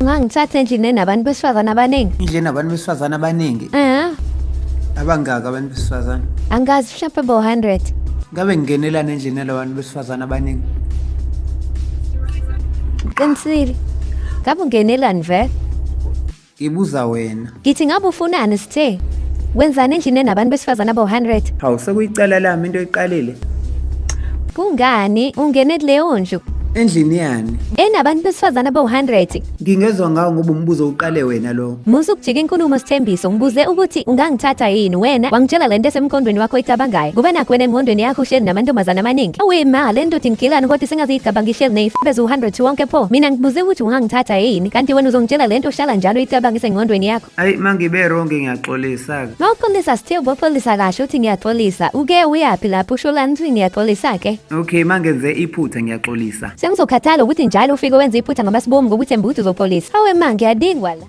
Ungangithatha endlini enabantu besifazane abaningi. Indlu enabantu besifazane abaningi. Eh, Abangaki abantu besifazane? Angazi, mhlawumbe bo 100. Ngabe ngingenelana endlini yalabantu besifazane abaningi? Qinisile. Ngabe ungenelani vele? Ngibuza wena. Ngithi ngabe ufunani, Sithe? Wenzani endlini enabantu besifazane abo-100? Hawu, sekuyicala lami into oyiqalile. Kungani ungene kuleyo ndlu? Endlini yani? Enabantu besifazane abo-100. Ngingezwa ngawo ngoba umbuzo uqale wena lo. Musa ukujika inkulumo, Sithembiso. Ngibuze ukuthi ungangithatha yini, wena wangitshela lento esemqondweni wakho oyicabangayo. Kuba nakho wena emqondweni yakho uhleli namantombazane amaningi. Awe ma, le nto uthi ngigilani kodwa singaziyigaba ngihleli ney'febe eziwu-100 wonke pho. Mina ngibuze ukuthi ungangithatha yini, kanti wena uzongitshela lento ohlala njalo uyicabanga isengqondweni yakho. Ayi, mangibe wrong ngiyaxolisa-ke. Mawuxolisa, Sithe, uboxolisa kahle uthi ngiyaxolisa. Uke uyaphi lapho usho lani uthi ngiyaxolisa-ke? Okay, mangenze iphutha ngiyaxolisa. Sengizokhathala ukuthi njalo ufike wenze iphutha ngabasibomu ngokuthemba ukuthi uzoxolisa. Awe ma, ngiyadingwa la.